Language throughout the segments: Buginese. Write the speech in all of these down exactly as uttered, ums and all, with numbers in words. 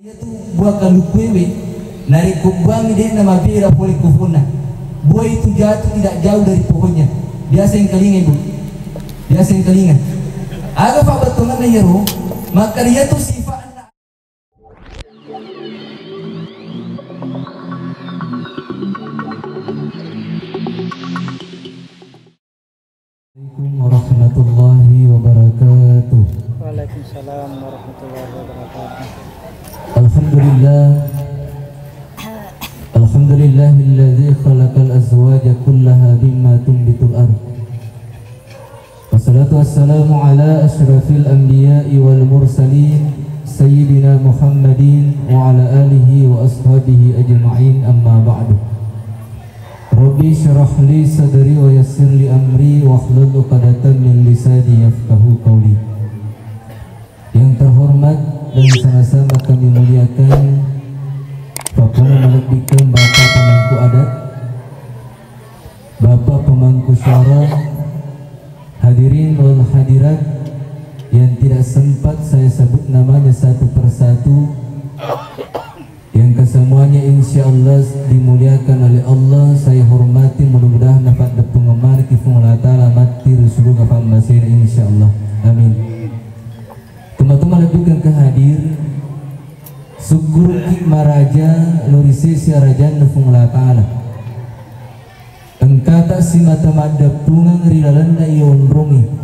Iyatu buah kalukuewe, narekko buangi de'na mabeda pole kofonna. Buah itu jatuh tidak jauh dari pohonnya. Biasa engkalinga, Ibu? Biasa engkalinga? Aga pabbattongenna iyaro? Makkeda iyatu sifatna. Assalamualaikum warahmatullahi wabarakatuh. Waalaikumsalam warahmatullahi wabarakatuh. Alhamdulillah. Alhamdulillahilladzi khalaqal azwaja kullaha mimma tunbitul ard. Wassalatu wassalamu ala asyrafil anbiya'i wal mursalin, sayyidina Muhammadin wa ala alihi wa ashabihi ajma'in, amma ba'du. Rabbi syrah li sadri wa yassir li amri wahlul uqdatan min lisani yafqahu qawli. Yang terhormat dan sama-sama kami muliakan, Bapak malebbikan Bapak pemangku adat, Bapak pemangku suara, hadirin wal hadirat yang tidak sempat saya sebut namanya satu persatu, yang kesemuanya insya Allah dimuliakan oleh Allah, saya hormati, mudah-mudahan napaddeppungeng manekki Puang Allah Ta'ala matti ri suruga fammasena, insya Allah. Amin. Tomatoa malebbikan engka hadir, sukkuruki maraja lo ri sese arajanna Puang Allah Ta'ala. Engkata simata maddeppungeng ri lalenna iyonrongi.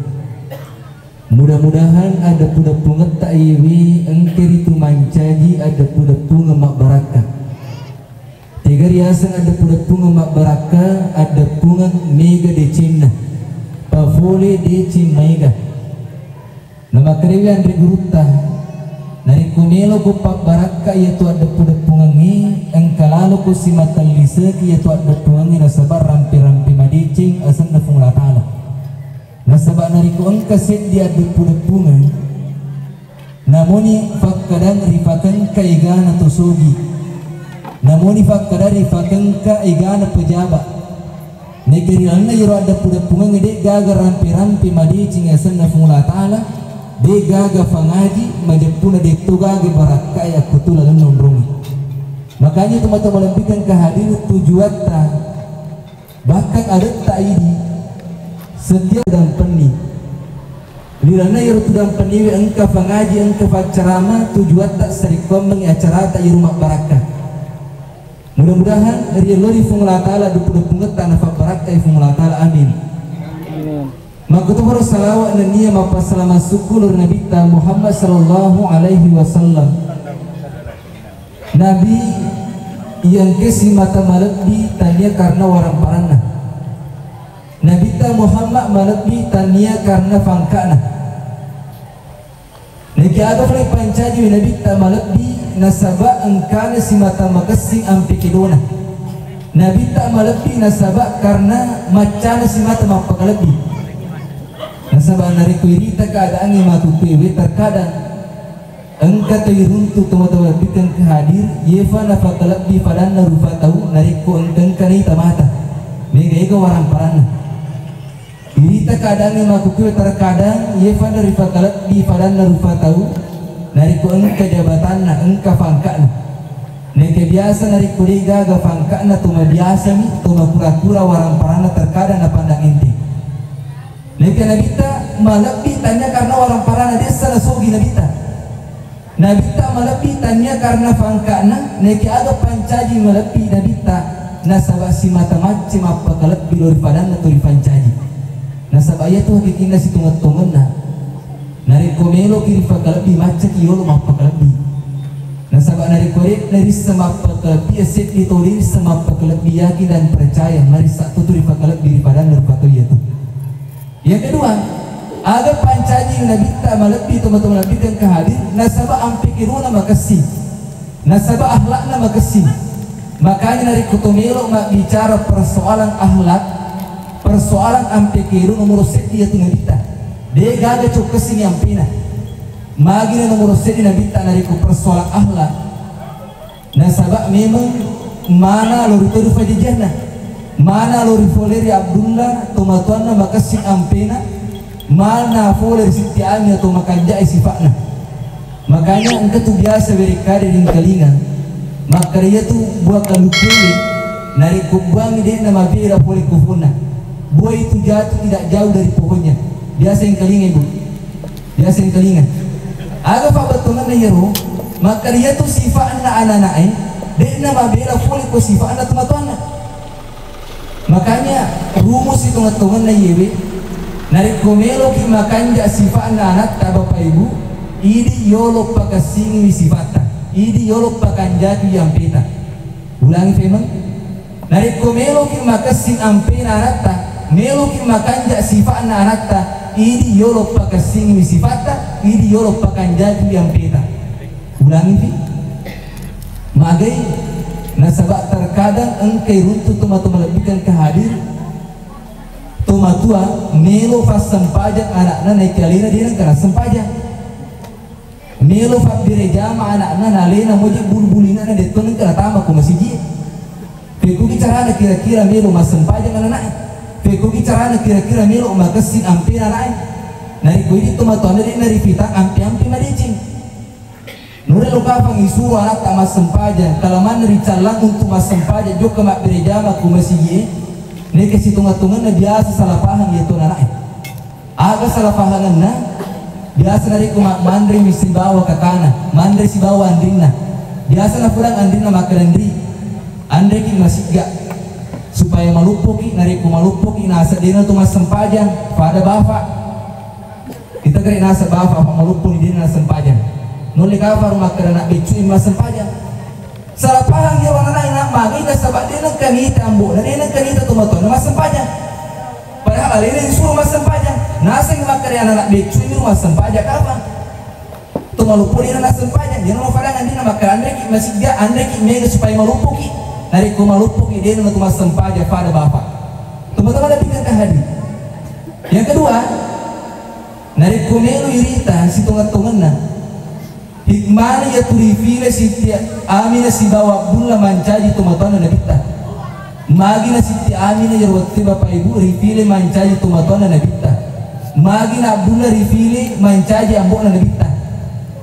Mudah-mudahan addeppu-deppungetta iyewe engka ritu mancaji addeppu-deppungeng mabbarakka. Tega riaseng addeppu-deppungeng mabbarakka? Addeppungeng mega decenna, pafole deceng maega. Namakkedawi anre gurutta, narekko meloko pabbarakka iyatu addeppu-deppungengnge, engka laloko simatelliseki iyatu addeppungengnge nasaba rampe-rampe madeceng asenna Puang Allah Ta'ala. Nasaba narekko engka seddi addeppu-deppungeng, namoni fakkadang rifakengka egana to sogi, namoni fakkadang rifakengka egana pejabat, Neke ri lalenna iyaro addeppu-deppungengnge, de'gaga rampe-rampe madeceng asenna Puang Allah Ta'ala, de'gaga fangaji majeppuna, de'to gaga barakkae akko tu lalenna onrongnge. Makanya tomatoa malebbikan engka hadir, tujuatta bahkan adetta idi setiap dampenni. Ri lalenna iyaro tudampenniwe engka fangaji, engka faccarama, tujuatta sarekkuammengngi acarata iyaro mabbarakka. Mudah-mudahan riello ri Puang Allah Ta'ala deppu-deppungetta nafabbarakkai Puang Allah Ta'ala. Amin. Amin. Makkutoparo salawat nennia mappasalama sukku ri Nabitta Muhammad sallallahu alaihi wasallam. Nabi iya engka simata malebbi tania karena waramparanna. Nabitta Muhammad malebbi tania karena fangka'na. Naikiaga pole pancajiwi Nabitta malebbi nasaba engkana simata makessing ampe kedona. Nabitta malebbi nasaba karena maccana simata mappakalebbi. Nasaba narekko irita keadaangnge makkukkuewe, terkadang engka to iruntu tomatoa malebbitta engka hadir, yefa nafakalebbi fadanna rufa tau narekko engka-engka naita mata. Mega ega waramparanna. Irita keadaangnge makkukkuewe, terkadang yefa narifakalebbi fadanna rufa tau narekko engka jabatanna, engka fangka'na. Neke biasa narekko de'gaga fangka'na, to mabiasami, to makura-kura waramparanna, terkadang napandang enteng. Neke Nabitta malebbi tania karena waramparanna, de'sa nasogi Nabitta. Nabitta malebbi tania karena fangka'na, neke aga pancaji malebbi Nabitta, nasaba simata macce mappakalebbi lao ri fadanna to ripancaji. Nasaba iyatu hakikinna sitongeng-tongenna. Narekko meloki ripakalebbi, maccaki yolo mappakalebbi. Nasaba narekko de'na risseng mappakalebbi, seddi to risseng mappakalebbi, yakin dan percaya, marissa to tu ripakalebbi ri fadanna rupa tau iyatu. Yang kedua, aga pancaji Nabitta malebbi, tomatoa malebbitta engka hadir, nasaba ampe kedona makessing. Nasaba akhlakna makessing. Makanya narekko to melo mabbicara persoalan akhlak, persoalan ampe kedo nomoro seddi iyatu Nabitta. De'gaga cokkesingi ampena. Magina nomoro seddi Nabitta narekko persoalan akhlak. Nasaba memang mana lo ri toru fajajianna. Mana lo ri fole ri Abdullah, tomatoanna makessing ampena, mana fole ri Sitti Aminah to makanja'e sifa'na. Makanya engka tu biasa werekkada ringkalinga, makkada iyatu bua kalukué narekko buangi de'na mabela pole ko fonna. Bua itu jatuh tidak jauh dari pohonnya. Biasa engkalinga, Ibu. Biasa engkalinga. Aga fabbettuanna iyaro? Makkada iyatu sifa'na anana'é de'na mabela pole ko sifa'na tomatoanna. Makanya rumus sitonget-tongenna iyewe, narekko meloki makanja sifa'na anatta, Bapak Ibu, idi yolo pakessingiwi sifatta, idi yolo pakanjakiwi ampeta. Ulangi femeng, narekko meloki makessing ampena anatta, meloki makanja sifa'na anatta, idi yolo pakessingiwi sifatta, idi yolo pakanjakiwi ampeta. Ulangifi. Magai, nasaba terkadang engkai runtu tomatoa malebbiku engka hadir, tomatua melo fassempajang anakna naiki alena de nengka nassempajang. Melo fabbere jama anakna na alena moje bulu-bulu inana detto nengka natama ko masiji. Pekkogi carana kira-kira melo massempajang anakna? Pekkogi carana kira-kira melo makessing ampena anakna? Narekko idi tomatoanna de narifita ampe-ampe madeceng. Nure lo kafang isuro anatta massempajang, kalamanna ricallang untuk massempajang jokka mabbere jama ku masigi'e, neke sitonga-tonganna biasa salah pahang iya tuana'e. Aga salah pahanganna? Biasa narekko ma-, manre mi sibawa kakana, manre sibawa anrinna. Biasa nafurang anrinna makkeda, "Nri, anreki masigga supaya maluppoki, narekko maluppoki naseng dena tu massempajang, pada bafa." Kita kare naseng bafa, apa maluppo ni dena sempajang. Nulle kafaro makkeda anak beccu i massempajang. Salah pahang iyaro anana, magai nasaba de nengka nita ambo'na, de nengka nita tomatoanna massempajang. Padahal alena disuruh massempajang. Naseng makkeda anak beccu i massempajang kafang. To maluppo de nassempajang, de nafadang anrinna makkeda anreki masigga, anreki mega supaya maluppoki. Narekko maluppoki de natu massempajang pada bafa. Tomatoa lebih ke hadir. Yang kedua, narekko melo irita sitonga-tonganna, hikmana iyatu rifile Sitti Aminah sibawa Abdullah mancaji tomatoanna Nabitta. Magi na Sitti Aminah iyaro wettu, Bapak Ibu, rifile mancaji tomatoanna Nabitta? Magi na Abdullah rifile mancaji ambo'na Nabitta?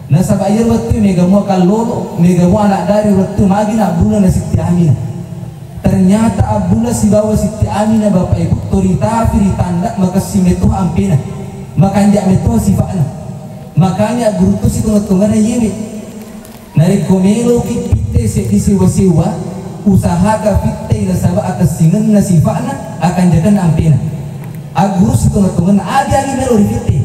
Nasaba iyaro wettu mega mua kallolo, mega mua anak dara wettu, magi na Abdullah na Sitti Aminah. Ternyata Abdullah sibawa Sitti Aminah, Bapak Ibu, to ritafi ritanda makessing metoha ampena, makanja metoha sifa'na. Makanya guru tu sitonga-tongana iyewe. Narekko meloki pitte seddi sewa-sewa, usahaka pitte nasaba akessingenna sifa'na, akanjakenna ampena. Agguru sitonga-tonganna, agi-agi melo ripitte.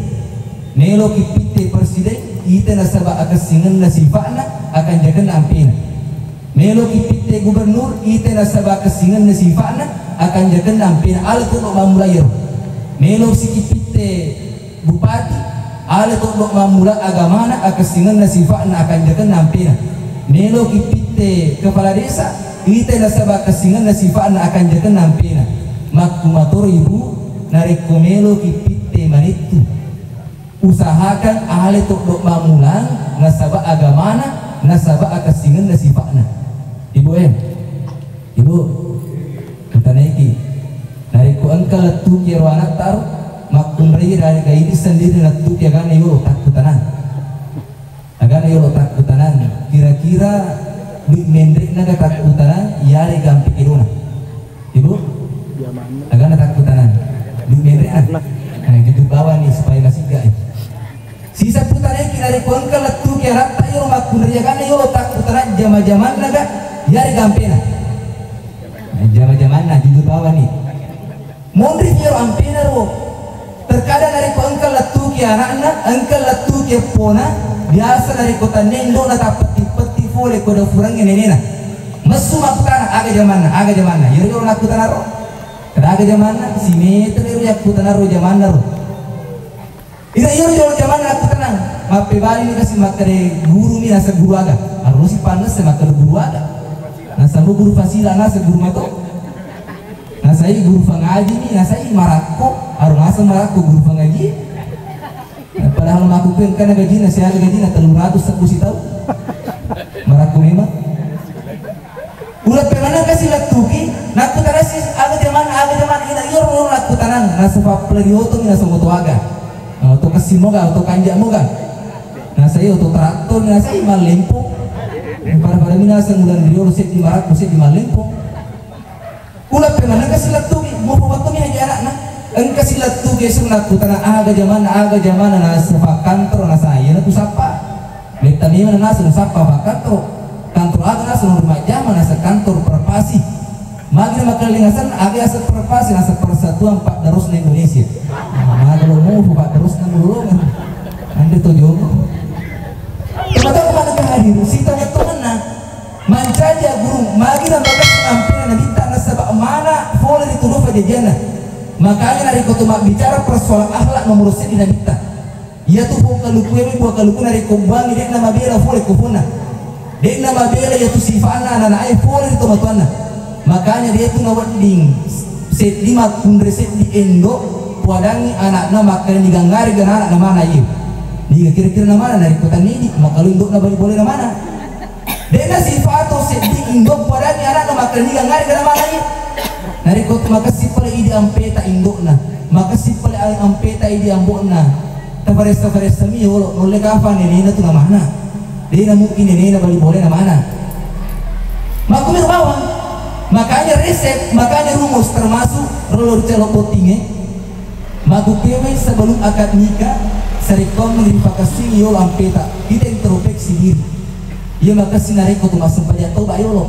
Meloki pitte Presiden, ita nasaba akessingenna sifa'na, akanjakenna ampena. Meloki pitte gubernur, ita nasaba kessingenna sifa'na, akanjakenna ampena, ala toddo mammula iyaro. Melo siki pitte bupati, ala toddo mammula agamana, akessingenna sifa'na, akanjakenna ampena. Meloki pitte kepala desa, ita nasaba kessingenna sifa'na, akanjakenna ampena. Makkumatoro ibu, narekko meloki pitte manettu. Usahakan ale toddo mammulang nasaba agamana, nasaba akessingenna sifa'na. Ibu e, ibu, kutanaiki, narekko engka lettuki ero anatta ro, makkunrai raga idi sendiri lettuki agana yolo takkutanang. Agana yolo takkutanang, kira-kira dui menre'na ga takkutanang, iyarega ampe kedona. Ibu? Agana takkutanang. Dui menre'na. Nah, jujur bawang ni supaya masigga. Sisa putanaiki narekko engka lettuki anatta iyaro makkunrai agana yolo takkutanang jama-jamanna ga, iyarega ampena. Nah, jama-jamanna, jujur bawang ni. Monri iyaro ampena ro. Terkadang narekko engka lettuki anakna, engka lettuki eppona, biasa narekko tannia indona tappetti-petti fole ko dafurangnge nenena. Messu makkutana, aga jamanna, aga jamanna. Iyaro jolo nakkutana ro. Kada aga jamanna, simetere ro yakkutana ro jamanna ro. Ida iyaro jolo jamanna nakkutanang, mappebalini kasi makkeda gurumi naseng guru aga. Arosi pannesse makkeda guru aga. Nasaba guru fasila naseng guru mato. Nasai guru pangaji mi, nasai marakko, aro naseng marakko guru pangaji. Padahal makkukkue engkana gajina, siaga gajina, tellu ratus sebbu sitau. Marakko memang. Uleppe maneng kasi lettuki, nakkutanasi aga jamanna, aga jamanna, ina iyaro nakkutanang, nasaba pelari oto mi naseng oto aga. Oto kessi moga, oto kanja moga. Nasai oto traktor, nasai mallempo. Pada-pada minaseng ulang riolo seddi marakku seddi mallempo. Kula pe maneng kasi lettuki, mupo wettu mi haji anakna. Engka si lettuki sunakku tana aga jamanna, aga jamanna nasa fakkantoro nasa iyana tu sappa. Metta memang nasa sappa fakkantoro. Kantoro aga nasa nurung majjama nasa kantor perpasi. Magi na makallingasan aga asa perpasi nasa persatuan paddarosna Indonesia. Nah, maga lo mupo paddarosna mulolongan. Ande to jogo. Teman-teman hadir, sita wettu manna. Mancaji aggurung, magi na makessing ampena Nabitta nasaba mana fole ri tudu pajajianna. Makanya narekko tu mabbicara persoalan akhlak nomoro seddi Nabitta. Iyatu pong kalukuewe buah kaluku narekko buangi de'na mabela fole ko fonna. De'na mabela iyatu sifanna anak-anak e fole ri tomatoanna. Makanya de tu nawedding seddi makkunre seddi endo puadangi anakna makkeda niga ngarega na anak na mana iye. Niga kira-kira na mana narekko tannidi makkalu indokna bali bolena mana. De'na sifato seddi indok puadangi anakna makkeda niga ngarega na mana iye. Narekko tu makessing pale idi ampeta indokna, makessing pale ampeta idi ambokna. Tafaressa-faressami yolo, nulle kafa nenena tu na mana. De'na mungkin nenena bali bolena mana. Makkumiro bawang. Makanya resep, makanya rumus termasuk rolo ri calo bottinge. Magukewe sebelum akad nikah, sarekkoammengngi ripakessingi yolo ampeta, kita introspeksi diri. Iya makessing narekko tu massempajang toba yolo.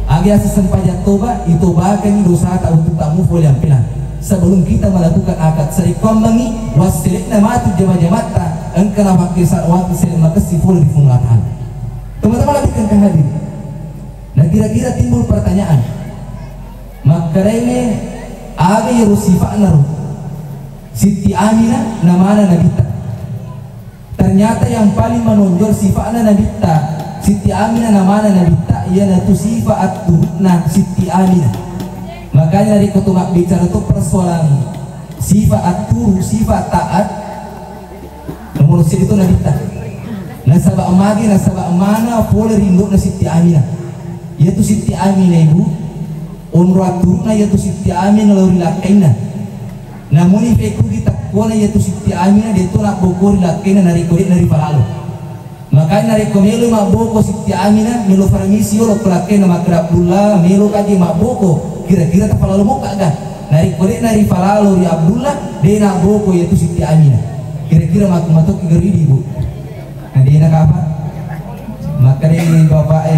Aga yaseng sempajang toba, itobakengngi dosata untuk tak mufo ri ampena. Sebelum kita melakukan akad, sarekkoammengngi wassele'na matu jama-jamatta, engka napakkesa waktu sele makessing fole ri Puang Allah Ta'ala. Teman-teman lebih kan hadir. Nah, kira-kira timbul pertanyaan. Makkedaini aga iyaro sifa'na ro? Siti Aminah namana Nabitta. Ternyata yang paling menonjol sifa'na Nabitta, Siti Aminah namana Nabitta, iyanatu sifa atturu'na Siti Aminah. Makanya narekko tu mabbicara tu persoalan sifa atturu, sifa taat, nomor seddi tu Nabitta. Nasaba magi, nasaba mana pole ri indo'na Siti Aminah. Iyatu Siti Aminah, Ibu, onro atturu'na iyatu Siti Aminah lao ri lakkainna. Namuni fekkugi takkona iyatu Siti Aminah, de'to nabboko ri lakkainna narekko de'na rifalalo. Makanya narekko melo mabboko Siti Aminah, melo farmisi yolo ko lakkainna makkeda, "Abdullah, melo kaji mabboko, kira-kira tafalalo moka ga?" Narekko de'na rifalalo ri Abdullah, de' nabboko iyatu Siti Aminah. Kira-kira makku matoki garidi, Bu? Nah, de'na kapa? Makkedai bapak e,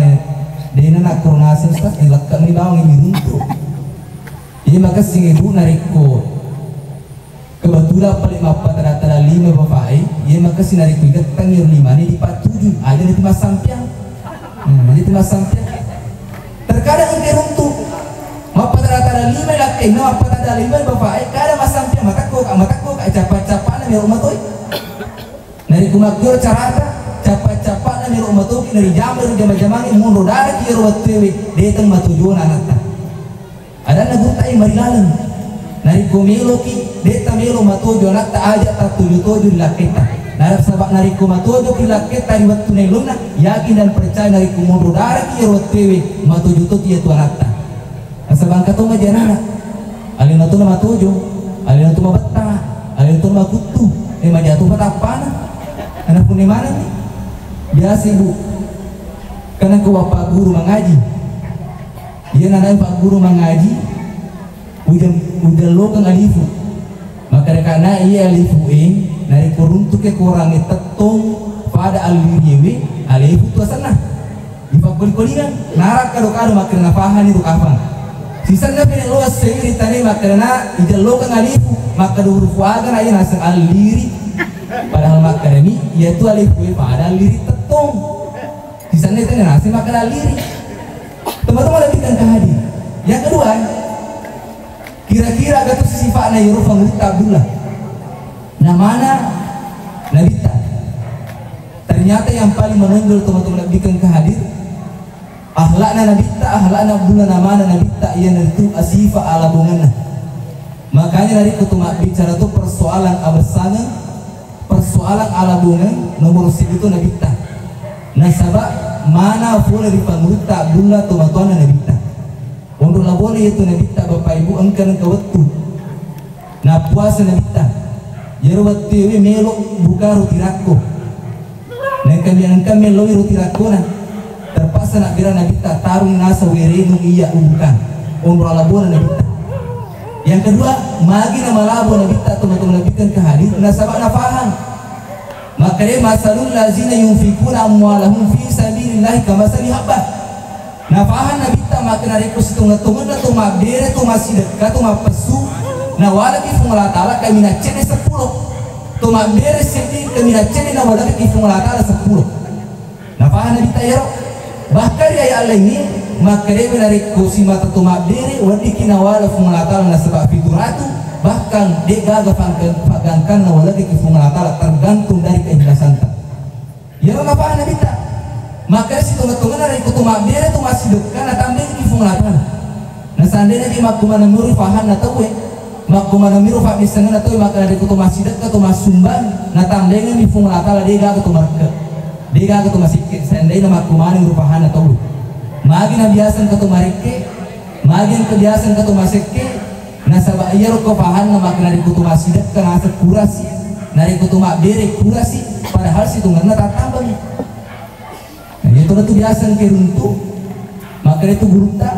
de'na nakkoro naseng, Ustaz, dilekke'ni bawang miruntu. Iya makessing, Ibu, narekko kebetulan pale mappatada-tada lima bapak e, iya makessing narekko igettang iyaro limana dipattujui, aja nati massampiang. Hmm, aja nati massampiang. Terkadang engka runtu. Mappatada-tada lima lakkainna, mappatada lima bapak e, kada massampiang, matakko ka, matakko ka, cappa-cappana melo matoi. Narekko makkiro carata, cappa-cappana melo matoki narijama ri jama-jamange, monro daraki iyaro wettuewe, de' tang matojona anatta. Adanna gurutta e marilaleng. Narekko meloki, de'ta melo matojo anatta, aja tattojo-tojo ri lakketta. Nasaba narekko matojoki ri lakketta ri wettu naelonna, yakin dan percaya narekko monro daraki iyaro wettuewe, matojo toti iyatu anatta. Nasaba engka to maja anana. Alena to na matojo, alena to mabetta, alena to na makuttu. E, maja to patappana. Ana punne manenni. Biasa, Ibu. Karena ko bapak guru mangaji. Iya, nanae Pak Guru mangaji, ujan-, ujallokeng alifu. Makkedakana iya alifu e, narekko runtuki korangnge tettong pada alliriewe, alifu tu asenna. Ipakkoli-kolingang, narak kado-kado makkeda nafahani ro kafang. Sisenna pene lo assewi ri tane makkedana ijallokeng alifu, makkeda huruf aga na iya naseng alliri. Padahal makkedami, iya tu alifu e pada alliri tettong. Sisenna itu naseng makkeda alliri. Teman-teman lebih kan hadir. Yang kedua, kira-kira aga tu sifa'na iyaro Fangurutta Abdullah. Namana Nabitta. Ternyata yang paling menonjol teman-teman lebih kan hadir. Akhlakna Nabitta, akhlakna Abdullah namana Nabitta, iyanaritu asifa alabongenna. Makanya narekko tu mabbicara tu persoalan abessangeng, persoalan alabongeng nomor satu tu Nabitta. Nasaba mana pole ri Fangurutta Abdullah tomatoanna Nabitta. Onro labona iyatu Nabitta, Bapak Ibu, engka nengka wettu. Nappuasa Nabitta. Iyaro wettuewe melo buka roti rakko. Nabi engka melloi roti rakkona, terpaksa nabbera Nabitta tarung nasa werenu iya ubukan, onro alabona Nabitta. Yang kedua, magi namalabo Nabitta, teman-teman Nabitta ke hadir, nasaba nafahang. Makkeda, "Masalul lazina yunfikuna amwalahum fi sabilillahi kamasali habbah." Nafahang Nabitta makkeda, narekko sitonga-tonganna to mabbere, to massidekka, to mappessu, nawalaki Puang Allah Taala kaminang cedde seppulo. To mabbere seddi kaminang cedde nawalaki Puang Allah Taala seppulo. Nafahang Nabitta iyaro. Bahkan ri ayat laingnge, makkedai narekko simata to mabbere, weddikki nawala Puang Allah Taala nasaba fituratu, bahkan de gaga pangke-, paggangkanna walaki Puang Allah Taala, tergantung dari keikhlasanna. Iyaro nafahang Nabitta. Maka sitonga-tonganna narekko to mabbere, to massidekka, natambaiki Puang Allah Taala. Na seandainya di makkumaneng miro fahanna tauwe, makkumaneng miro faddissengenna tauwe, maka narekko to massidekka, to massumbang, natambaingenni Puang Allah Taala, de gaga to marekke. De gaga to masekke, seandainya makkumaneng miro fahanna tauwe. Magi nabiasa engka to marekke, magi engka biasa engka to masekke, nasaba iyaro ko fahanna maka narekko to massidekka naseng kurasi, narekko to mabbere kurasi, padahal sitongenna tattambami. Nah, iyatu tu biasa engka runtu, maka itu gurutta.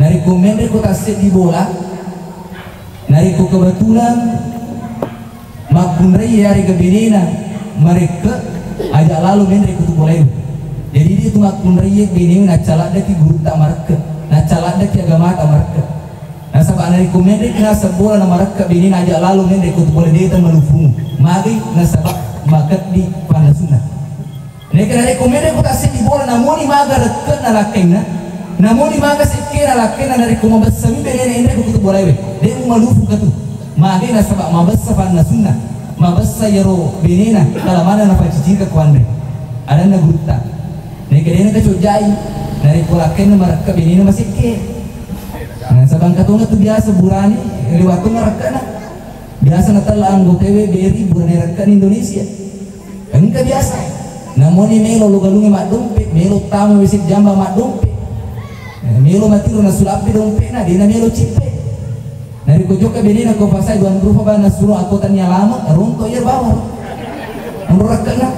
Narekko menre ko tasseddi bola, narekko kebetulan makkunrai yarega benena marekke, aja lalo menre ko tu bola itu. Jadi dia tu makkunrai benena, naccaladdaki gurutta marekke, naccaladdaki agamata marekke. Nasaba narekko menre ki naseng bola na marekke benena, aja lalo menre ko tu bola, deta malufumu. Magi nasaba makeddi panasunna. Naika narekko menre ko tasseddi bola, namoni maga rekke'na lakkainna, namoni maga sekkena lakkainna, narekko mabessami benena enre ko kutu bolaewe, de mumalufu katu. Mage nasaba mabessa pannasunna, mabessa iyaro benena, kala maneng napacicika ko anre. Adanna gurutta. Naika de nakacojjai, narekko lakkainna marekke benena masekke. Nasaba engka tongeng tu biasa burane, liwat tongeng rekke'na. Biasa natella anggotaewe beri burane rekke'na Indonesia. Engka biasa. Namoni melo lo galungnge maddompe, melo tama wese jamba maddompe. Eh, melo matiro nasulappi dompe'na, dena melo cippe. Narekko jokka benena ko pasai dua rupa bana suruh aku tania lama, ronto iya bawang. Menurut rekke'na.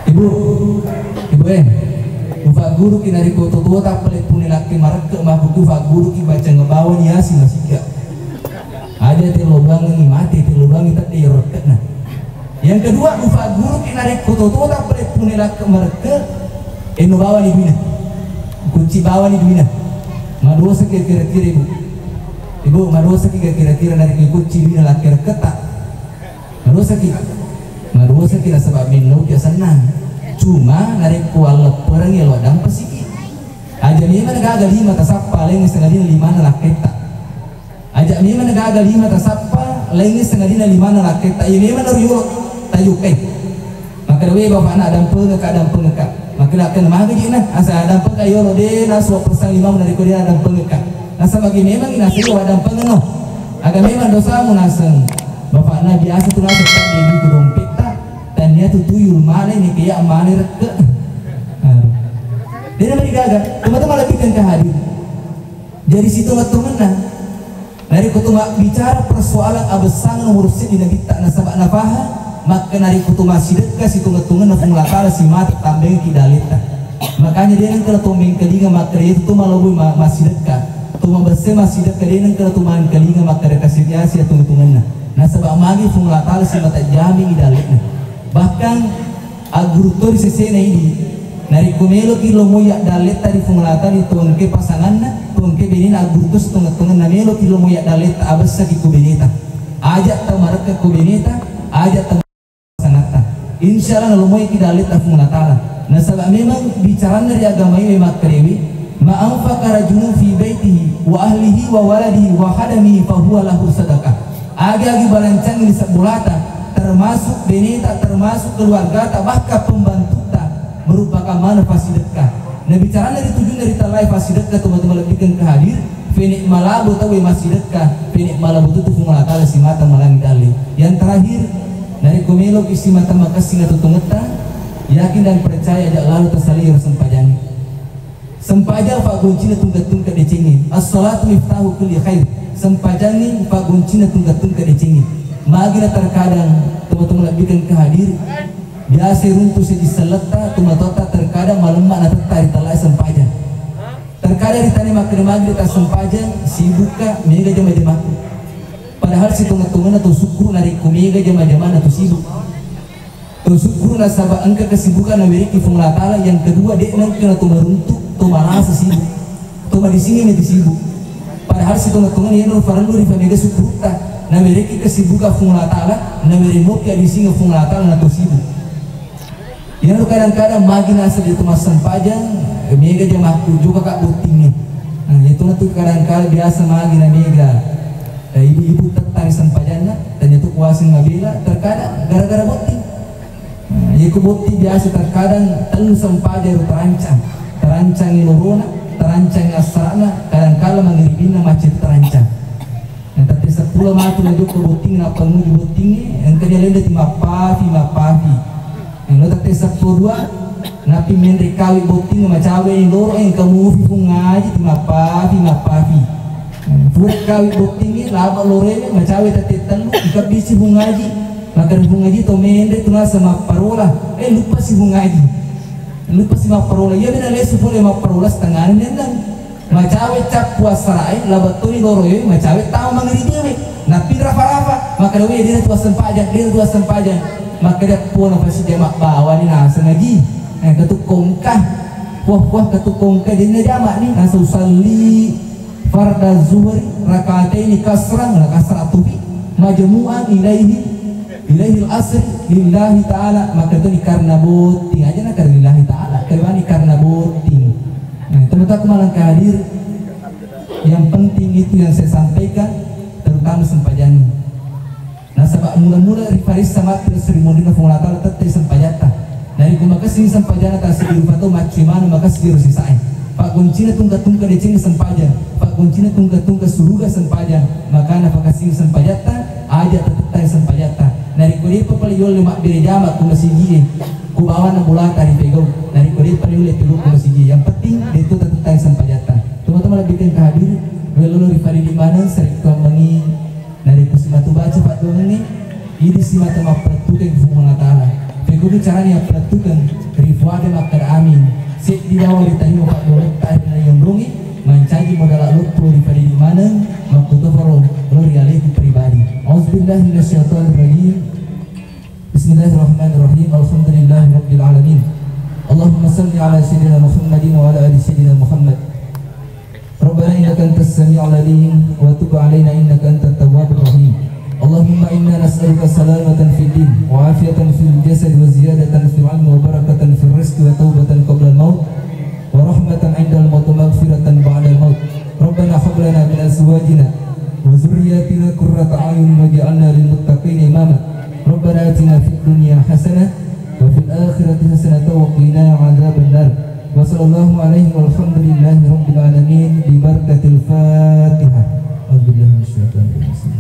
Ibu, ibu eh, ufagguruki narekko totoa tappale pune lakke marekke makutu, fagguruki baca ngebawani Yasin masika. Aja tello doangengngi mate, tello doangngi tedde iyaro rekke'na. Yang kedua, ufagguruki narekko totota pale pune lakke marekke, enno bawani duina. Kucci bawani duina. Madosaki kira-kira ibu. Ibu, madosaki kira-kira narekko kucci duina lakke rekketa. Madosaki. Madosaki nasaba mennauki asennang. Cuma narekko allepperengngi lo dampasiki. Aja memang gaga lima tasappa, laingngi sangadinna limanna lakketta. Aja memang gaga lima tasappa, laingngi sangadinna limanna lakketta. Iya memang naro yolo tajukkai. Makkeda, "We, bapakna, adampengekka, adampengekka." Makkeda, "Kenna magaji na?" Asa adampengekka yolo, de nasua persen limamu narekko de adampengekka. Nasaba magi memang nasaba adampengeng no. Aga memang dosamu naseng. Bapakna biasa tu naseng tadde di dompetta. Tania tu tuyul male ni, kayak male rekke. Aduh. De namarigaga, teman-teman lebih ke hadir. Jadi sitonga-tonganna. Narekko tu mabbicara persoalan abessang nomor seddi Nabitta nasaba nafahang, maka narekko tu massidekka sitonga-tonganna Puang Allah Taala simata tambaiki daletta. Makanya de nengka to mengkalinga makkeda itu tu maloboi ma-, massidekka. Tu mabesse massidekka de nengka to mengkalinga makkeda kasi-, kasi tonga-tonganna. Nasaba magi Puang Allah Taala simata jami dalletna. Bahkan aggurutto ri sesena idi, narekko meloki lo moi addalletta ri Puang Allah Taala, ri tuangke pasanganna, tuangke benena, aggurutto sitonga-tonganna, meloki lo moi addalletta, abessaki ko beneta. Aja tau marekka ko beneta, aja tau pasangatta. Insya Allah nalomoiki dalletta Puang Allah Taala. Nasaba memang bicaranna ri agamae makkedewi, "Ma anfaqa rajulun fi baitihi wa ahlihi wa waladihi wa khadamihi fa huwa lahu sadaqah." Agi-agi balancangi ri sebbolata, termasuk beneta, termasuk keluargata, bahkan pembantutta, merupakan mana fasidekka. Nabicaranna ri tujunna ri tallai fasidekka, teman-teman lebih ke hadir, pene malabo tauwe massidekka, pene malabo tutu Puang Allah Taala simata malangi dalle. Yang terakhir, narekko meloki simata makessing atau tungetta, yakin dan percaya aja lalu tasalai ro sempajangi. Sempajang fagguncina tungke-tungke decengnge. As-salatu miftahu kulli khair. Sempajangngi fagguncina tungke-tungke decengnge. Magina terkadang teman-teman lebih ke hadir, Biasa runtu seddi selletta, tomatoatta terkadang malemma natetta ri tellai sempajang. Terkadang ri tane makkeda magri tassempajang, sibukka, mega jama-jamakku. Padahal sitongeng-tongenna to sukkuru narekko mega jama-jamanna to sibuk. To sukkuru nasaba engka kesibukan nawerekki Puang Allah Ta'ala. Yang kedua, de' nengka na to maruntu, to marasa sibuk. To madisingeng na to sibuk. Padahal sitongeng-tongenna yeno parellu rifamega sukkurutta. Nawerekki kesibukan Puang Allah Ta'ala, nawere moki adisingeng Puang Allah Ta'ala na to sibuk. Iyaro kadang-kadang magi naseng de' to massempajang, mega jamakku, jokaka bottingnge. Nah, iyatu natu kadang-kadang biasa magi na mega, eh, ibu-ibu tettang sempajanna, tanya tu kuaseng mabela, terkadang gara-gara botting. Nah, iyako botting biasa terkadang tellu sempajang ro terancang. Terancangi lorona, terancangi assarana, kadang kala mangeribinna macet terancang. Yang tette seppulo matu najokka botting, nappa nguju bottingnge, engka dia lenda ti mappafi, mappafi. Yang lo tette seppulo dua, napi menre kawi botting macawe loro, engka mufi Puang Haji ti mappafi, mappafi. Pura kawi bottingnge, laba lorene, macawe tette tellu, engka bisi Puang Haji. Maka Puang Haji to menre tu nasa mapparola, eh, lupa si Puang Haji. Lupa si mapparola, iya bena lesu pole mapparola setengah nennang. Macawe cappu assarae, labettoni loroe, macawe tama mangribiwe. Nappi rafa-rafa, makkeda, "Weh, dena tu assempajang, dena tu assempajang." Makkeda, "Pona pasi jama bawani naseng Haji." Eh, ketuk kongka. Wah, wah, ketuk kongka, jadi najama ni, nasa usalli farda zuhri rakataini kasran, la kasra tufi, majmu'an ilaihi, ilaihil asri, lillahi ta'ala, makkeda toni karena botting, aja na karena lillahi ta'ala, karena karena botting. Nah, teman-teman malangka hadir, yang penting itu yang saya sampaikan, terutama sempajang. Nasaba mula-mula riparessa matti ri munrinna Puang Allah Ta'ala tette sempajatta. Narekko makessing sempajanna tassiddi rupa tau, maccui maneng makessing ro sisae. Pakkuncina tungka-tungka decenna sempajang, pakkuncina tungka-tungka suruga sempajang, makana pakessing sempajatta, aja tatettai sempajatta. Narekko depa pale yolle mabbere jama ko masigie, ko bawanna bolata ripegau. Narekko depa yolle pegau ko masigie, yang penting detu tatettai sempajatta. Teman-teman lebih ke hadir, welolo riparidi maneng sarekkuammengi. Narekko simatu baca paddoangengnge, idi simata mappalettukeng Puang Allah Ta'ala. Pekkogi carana yappalettukeng, rifuada makkeda amin. Seddi dawa ritarima paddoangetta ri nayonrongi, mancaji modala loppo riparidi maneng, makkutoparo lo ri aleku pribadi. Auzubillahi minasyaitonir rajim. Bismillahirrahmanirrahim. Alhamdulillahi rabbil alamin. Allahumma salli ala sayyidina Muhammadin wa ala ali sayyidina Muhammad. Rabbana innaka antas sami'ul alim wa tub alaina innaka antat tawwabur rahim. Allahumma inna nas'aluka salamatan fid din wa afiatan fil jasad wa ziyadatan fil ilmi wa barakatan fir rizqi wa taubatan qablal maut wa rahmatan indal maut wa maghfiratan ba'dal maut. Rabbana hab lana min azwajina wa dzurriyyatina qurrata a'yun waj'alna lil muttaqina imama. Rabbana atina fid dunya hasanah wa fil akhirati hasanatan wa qina adzabannar. Wa sallallahu alaihi walhamdulillahi rabbil alamin bi barakatil Fatihah. A'udzubillahi minasyaitonir rajim.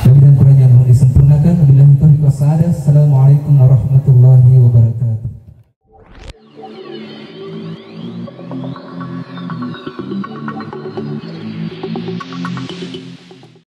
Lebih dan kurangnya mohon disempurnakan. Wabillahi taufiq was sa'adah. Assalamualaikum warahmatullahi